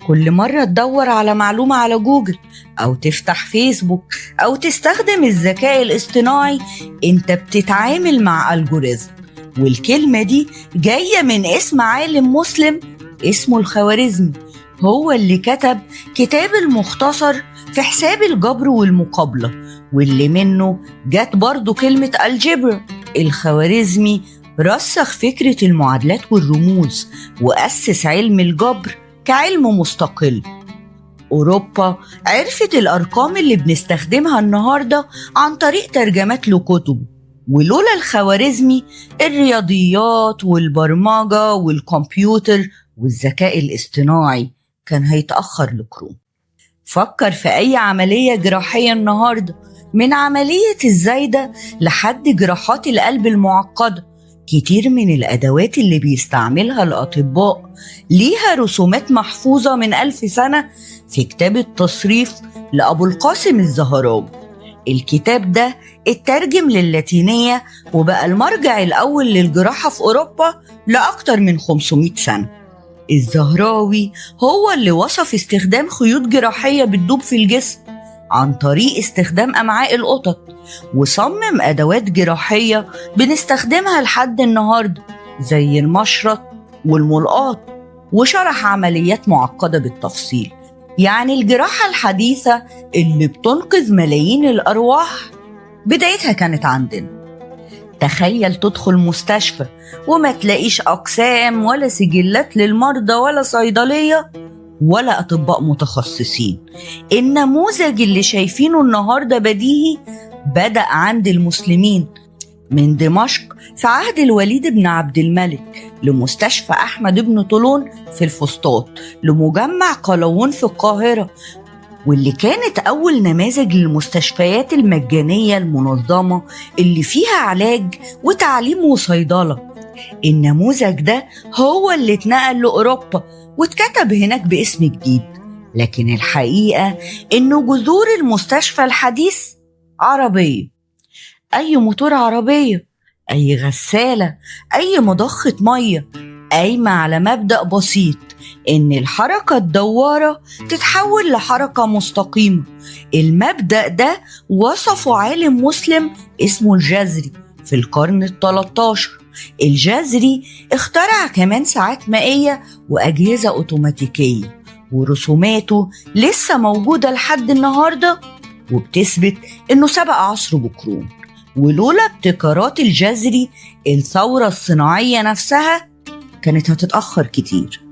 كل مرة تدور على معلومة على جوجل أو تفتح فيسبوك أو تستخدم الذكاء الاصطناعي، أنت بتتعامل مع algorithm. والكلمة دي جاية من اسم عالم مسلم اسمه الخوارزمي، هو اللي كتب كتاب المختصر في حساب الجبر والمقابلة، واللي منه جت برضو كلمة algebra. الخوارزمي رسخ فكرة المعادلات والرموز وأسس علم الجبر كعلم مستقل. أوروبا عرفت الأرقام اللي بنستخدمها النهاردة عن طريق ترجمات لكتب، ولولا الخوارزمي الرياضيات والبرمجة والكمبيوتر والذكاء الاصطناعي كان هيتأخر لقرون. فكر في أي عملية جراحية النهاردة، من عملية الزايدة لحد جراحات القلب المعقدة، كتير من الأدوات اللي بيستعملها الأطباء ليها رسومات محفوظة من 1000 سنة في كتاب التصريف لأبو القاسم الزهراوي. الكتاب ده اترجم للاتينية وبقى المرجع الأول للجراحة في أوروبا لأكتر من 500 سنة. الزهراوي هو اللي وصف استخدام خيوط جراحية بتدوب في الجسم عن طريق استخدام أمعاء القطط، وصمم أدوات جراحية بنستخدمها لحد النهاردة زي المشرط والملقاط، وشرح عمليات معقدة بالتفصيل. يعني الجراحة الحديثة اللي بتنقذ ملايين الأرواح بدايتها كانت عندنا. تخيل تدخل مستشفى وما تلاقيش أقسام ولا سجلات للمرضى ولا صيدلية ولا أطباء متخصصين. النموذج اللي شايفينه النهاردة بديهي بدأ عند المسلمين من دمشق في عهد الوليد بن عبد الملك، لمستشفى أحمد بن طولون في الفسطاط، لمجمع قلاوون في القاهرة، واللي كانت أول نماذج للمستشفيات المجانية المنظمة اللي فيها علاج وتعليم وصيدلة. النموذج ده هو اللي اتنقل لأوروبا واتكتب هناك باسم جديد، لكن الحقيقة إنه جذور المستشفى الحديث عربية. أي موتور عربية، أي غسالة، أي مضخة مية، قايمة على مبدأ بسيط إن الحركة الدوارة تتحول لحركة مستقيمة. المبدأ ده وصفه عالم مسلم اسمه الجزري في القرن 13. الجزري اخترع كمان ساعات مائية وأجهزة أوتوماتيكية، ورسوماته لسه موجودة لحد النهاردة وبتثبت إنه سبق عصره بقرون. ولولا ابتكارات الجزري الثورة الصناعية نفسها كانت هتتأخر كتير.